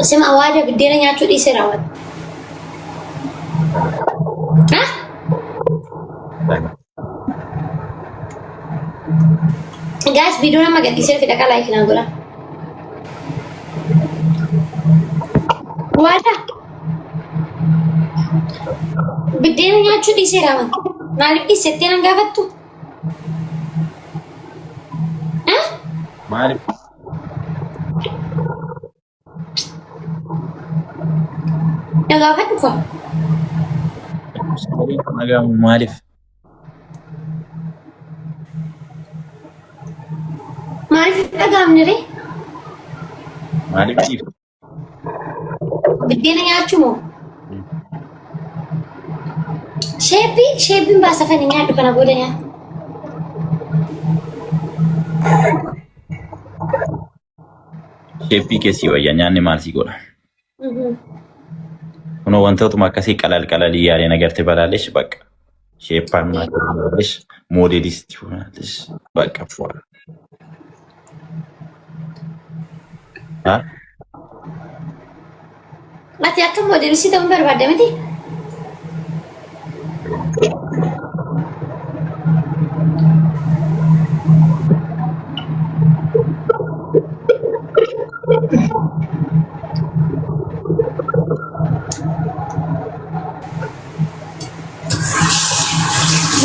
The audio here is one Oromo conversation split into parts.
Sima waada biddeena nyaachuu dhiiseera waada. Ha? Guys, viidiyoo nama gadhiisee fi dhaqaa laayikii naa godhaa. Waada. Biddeena nyaachuu dhiiseera waan. Maaliif dhiisettee nan gaafattu? Ha? Maaliif? Na gaafadhu koo. Sagaleen kun dhaga'amu maaliif? Maaliif hin dhaga'amne ree? Maaliif dhiifte? Biddeena nyaachuu moo? Sheeppii sheeppiin baasafani nyaadhu kana booda nyaadhu. Sheeppii keessi wayya nyaanni maal sii godha? Kunoo wantootuma akkasii qalal qalalii yaaleen agarte balaalesh bakka. Sheeppaan maal balaalesh moodeelisti balaalesh bakka fu'a. Ha? Ati akka moodeelistii ta'uu barbaadda miti?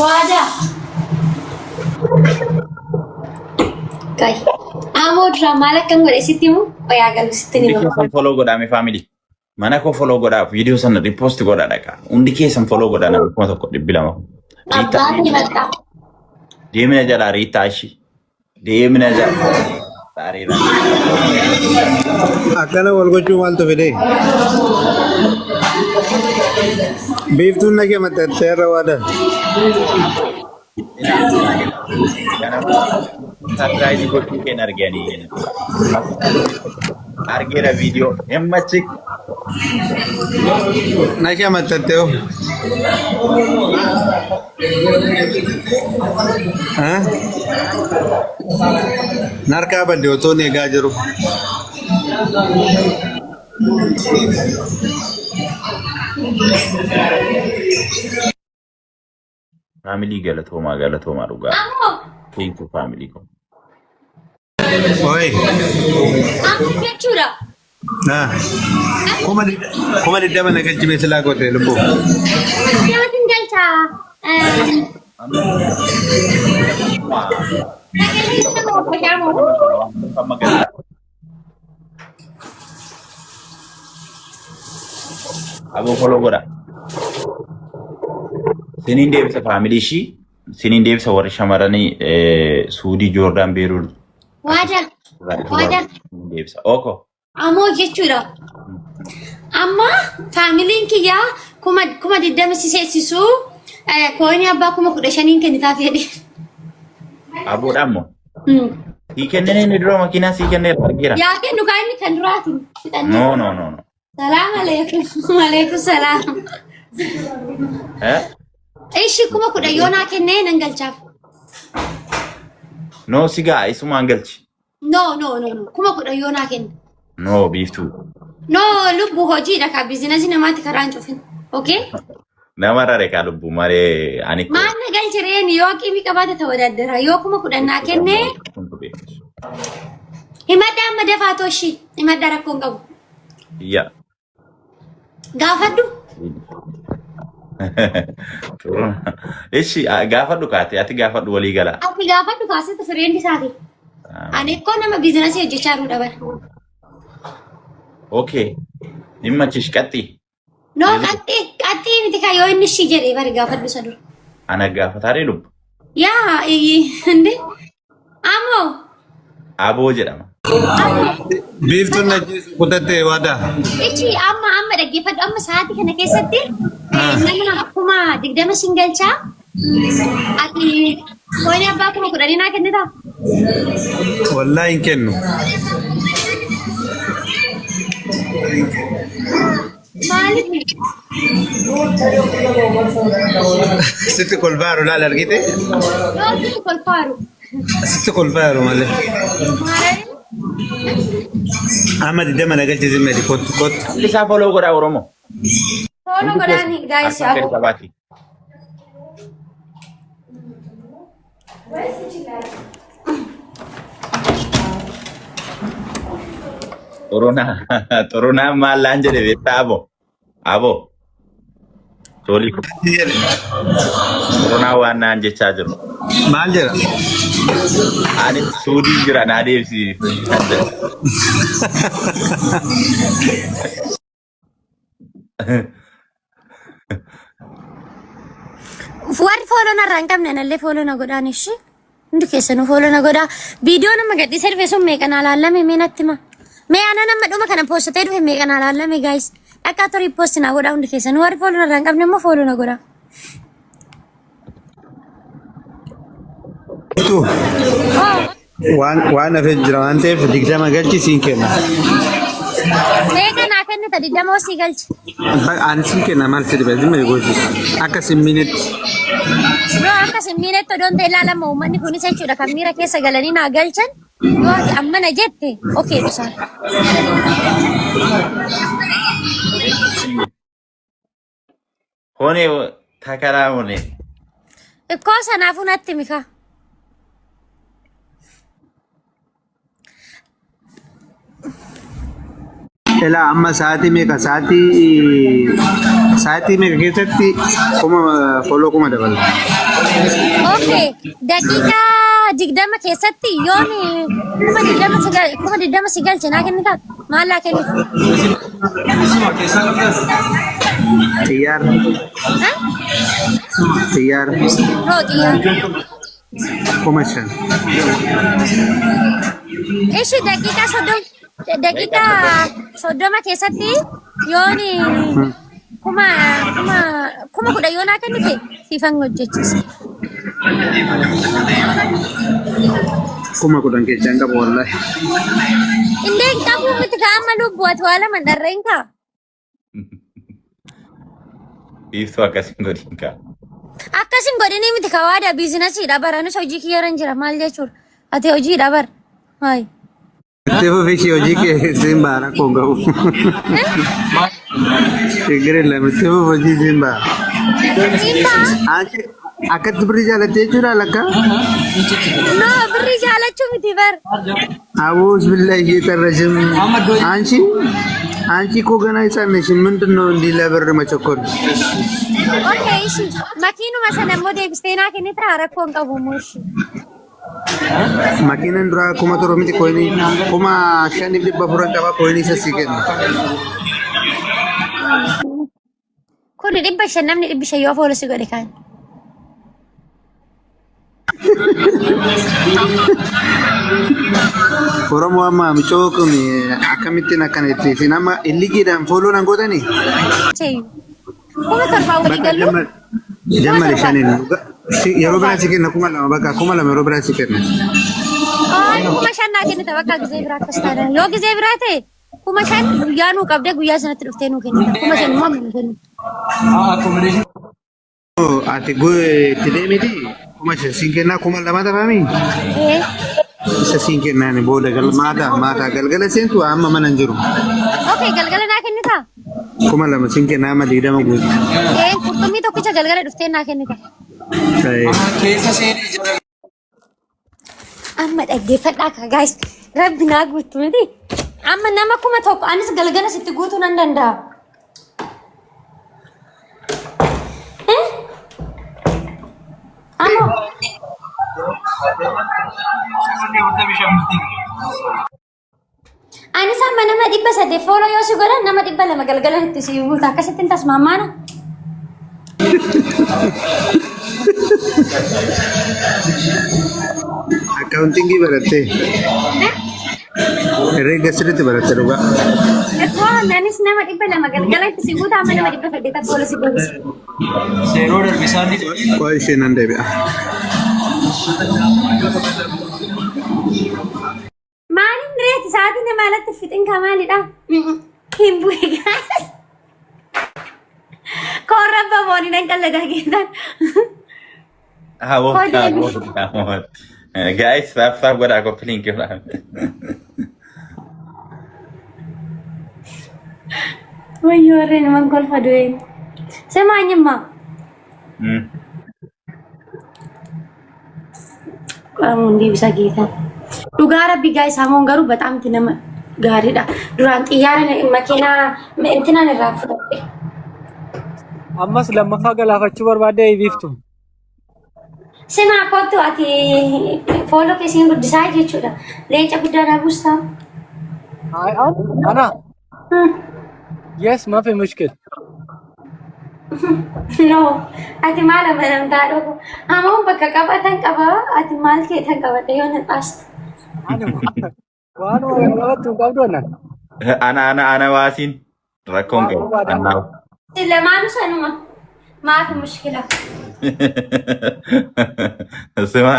Waadaa. Kai. Amoo duraa maal akkan godhe sitti himu? Oyaa galu sitti Hundi ni hima. keessan follow godhaa mee family. Mana koo follow godhaa viidiyoo sana repost godhaa dhaqa. Hundi keessan follow godhaa namni 1200. Riitaa Abbaan himadha. deemina jalaa riitaa ishii. Deemina jalaa. Sareera. Akkana wal gochuu maaltu fide? Biiftuun nagee maxxansee irra waada. Sarpiraayizii gochuu keen arganii. Argeera viidiyoo. Himmachi. Nagee maxxansee hoo? Narkaa badde otoo inni eegaa jiru. Faamilii galatoomaa galatoomaa dhugaa. Ammoo Thank you faamilii koo. Oi. amma jechuudha. Ah. 20,000 na galchimee silaa goote lubbuu. Nyaati galchaa. Sagalee nama fayyadamu. Amma galaa. Aboo follow godha. Siniin deebisa faamilii ishii. Siniin deebisa warri shamarranii Suudii, Joordaan, Beeruut. Waadaa. Waadaa. Siniin deebisa. Oko. Amoo jechuudha. Amma faamiliin kiyyaa 20,000 si seensisuu kooyinii abbaa 15,000 kennitaaf jedhe. Aboodhaan moo? Sii kennine inni dura makiinaa sii kenneera argeera. Yaa kennu kaa inni kan duraati. Fixannee. No no no no. Salaam aleekum. Aleekum salaam. Eh? Ishi 10,000 yoo naa kennee nan galchaaf. No si gaa isumaan galchi. No no no no 10,000 yoo naa kenne. No biiftuu. No lubbu hojiidha kaa biizinasii namaatti karaa hin cufin. Okay? Nama rare kaa lubbuu malee ani koo. Maal na galchi reeni yoo qiimii qabaate ta'uu daddara yoo 10,000 naa kennee himadha amma dafaa tooshi himadha rakkoo hin qabu. Yaa. Gaafadhu. Ishi gaafadhu kaate ati gaafadhu walii gala. Ati gaafadhu kaasetta fireendi isaati. Ani ikkoo nama biizinasii hojjechaa jiru dhaban. Okay. Dhimma achish qaxxii. No qaxxii qaxxii miti kan yoo inni ishii jedhee bari gaafadhu isa dura. Ana gaafataaree lubbu. Yaa indi amoo Aboo jedhama. Biiftuun na ajjeesu kutatte waadaa. ichi amma amma dhaggeeffadhu amma sa'aatii kana keessatti nama 20,000 sin galchaa ati koonii abbaa 10,000 naa kennitaa? Wallaahi hin kennu. Maaliif? Sitti kolfaaru laal argite? Yoo sitti kolfaaru. Sitti kolfaaru malee. Maaliif? Amma 20 na galchi zimmedi kottu kottu. Isaa follow godhaa Oromoo. Follow godhaani guys. Harkaan gadi qabaati. Xurunaa xurunaan maallaan jedhe beektaa abo. Abo. Toli. Xurunaa waan naan jechaa jiru. Maal jedha? Ani suudii jira naa deebisi. Warri follow narraa hin qabne anallee follow na godhaan ishee. Hundi keessanuu follow na godhaa. Viidiyoo nama gadhiisee dhufe sun meeqa naa laallame mee natti hima. Mee ana nama dhuma kana postatee dhufe meeqa naa laallame guys. Dhaqaa torii post naa godhaa hundi keessanuu. Warri follow narraa hin qabne immoo follow na godhaa. Tu waan hafee jira waan ta'eef 20 galchi siin kenna. Meeqa naa kennita 20 sii galchi. Ani siin kenna maal si dhibe zimma goosisu akka simminetti. Yoo akka simmiinetti odoon ta'e ilaalama uummanni kunis jechuudha kan miira keessa galanii naa galchan yoo ati ammana jette okee dhusaan. Hone takaraa hone. Ikkoo sanaafuu natti mika. Ilaa amma sa'aatii meeqa sa'aatii meeqa keessatti kuma follow kuma dabala. Okay, daqiiqaa 20 keessatti yoon 20,000 si galche naa kennitaa? Maal naa kennitu? Xiyyaara. Ha? Xiyyaara. Noo xiyyaara. 5,000. Ishi daqiiqaa 30 keessatti yoon kuma kuma 10,000 yoo naa kennite siifan hojjechiisa. 10,000 keessaa hin qabu wallahi. Indee hin qabu miti ka amma lubbu ati waa lama hin dharreen kaa. Biiftuu akkasiin godhin kaa. Akkas hin godhinii miti ka waada businessiidha bara anis hojii kiyyaran jira maal jechuudha. Ati hojiidha bara. Hayi. Itti fufi ishee hojii kee siin ba'a rakkoo hin qabu. ችግር የለም itti fufi hojii siin ba'a. Siin ba'a. Anchi akkatti birrii jaalattee jechuudha lakka. No birrii jaalachuu miti bar. አውዝ ቢላሂ እየጠረሽም አንቺ አንቺ እኮ ገና ህፃን ነሽ። ምንድን ነው እንዲህ ለብር መቸኮል? Okay ishi makiinuma sana immoo deebistee naa kennita rakkoo hin qabu immoo ishi. Makiinan duraa 7,000 miti coinii 5,400 qaba coinii isa sii kenna. Kun 500 namni 500 yoo follow si godhe kaan. Oromoo amma micoo kun akkamittiin akkana itti isin amma illigiidhaan follow nan gootanii? 7,000 walii Bakka gallu. jammar jammari shaniin yeroo biraa si kenna 2,000 bakka 2,000 yeroo biraa si kenna. 5,000 naa kennita bakka gizee biraa akkas taanaan. Yoo gizee biraa ta'e 5,000 guyyaa nuu qabdee guyyaa sanatti dhuftee nuu kennita. 5,000 immoo amma nu kennitu. Ati itti deemiti 5,000 siin kennaa 2,000 tafaami? Ee. Isa siin kennaani booda maata maata galgala seentu amma mana hin jiru. Okay galgala naa kennitaa? 2,000 siin kennaa amma 20 guutu. Ee qurxummii tokkicha galgala dhuftee naa kennita. Amma dhaggeeffadhaa ka guys. Rabbi naa guutu miti. Amma nama 1,000 anis galgala sitti guutuu nan danda'a. Eh? Amma anis amma nama 800 follow yoo si godhan nama 200 galgala itti si guuta akkasitti hin tasmaamaana. Accountingii barattee herreega sirriitti baratte dhugaa. Waan anis nama 200 galgala itti si guuta amma nama 800 follow si godhisa. Qo'aa ishee nan deebi'a. Maaliin reeti sa'aatii nama alatti fixin kaa maalidha? Hin bu'e guys. Koorra bamooni nan qalladaa keessan. Abo, Hojii. abo, abo. Guys, tap tap godhaa, copy link godhaa. Wayyoo, warreen man kolfa du'een. ስማኝማ። Amuun deebisa geetan. Dhugaa rabbi guys, Amuun garuu በጣም nama gaariidha. Duraan xiyyaara makiinaa intinaan irraa fudhadhe. Ammas lammaffaa galaafachuu barbaadde, biiftu. Sima, kottu ati, follow keessiin guddisaa jechuudha. Leenca guddaa naa buustaa. أنا yes, ما في مشكل. No, ati maal amanamtaa dhufu? Amuun bakka qabatan qaba, ati maal keetan qabadha yoo na xaasta. Waan qabattu hin qabdu annan. Ana waasiin rakkoon qabu. Annaaf. Lamaanuu sanuma. ما في مشكلة. Sima,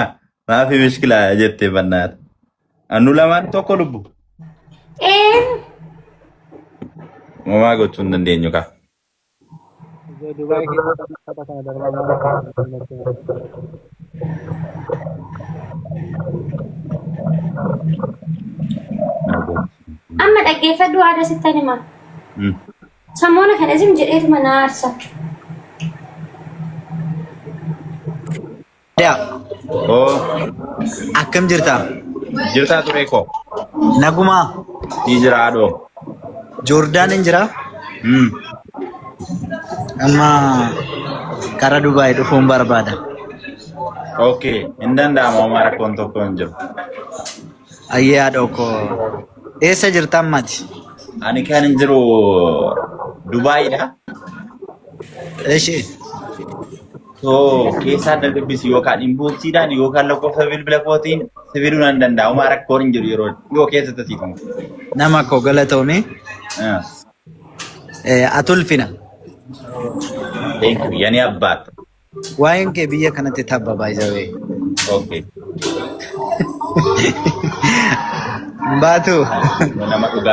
ما في مشكلة jettee bannaata. Annu lamaan tokko lubbu. Een. Mamaa gochuu hin dandeenyu kaa. Dubaay keessatti uffata kana darbaa. Amma dhaggeeffadhu, haadha sittan hima. Sammoona kana isin jedheetuma na aarsa. Yaa, Oo, akkam jirta? Jirtaa ture koo. Nagumaa? Ni jira haadhoo. Joordaan hin jira? Amma karaa Dubaay dhufuun barbaada. Okay, hin danda'amu, homaa rakkoon tokko hin jiru. Ayyee haadha koo. Eessa jirta ammati? Ani kan hin jiru Dubaayidha. Eshi. So keessaan na dubbisi, yookaan inboxiidhaan yookaan lakkoofsa bilbila kootiin sibiluu nan danda'a. Homaa rakkoon hin jiru yeroo dhiyoo keessatti siitamu. Nama koo, galatoome. Atulfina. Thank you. የኔ አባት. Waa'een kee biyya kanatti tabba baay'ee. Okay. Baatu. Nama dhugaa.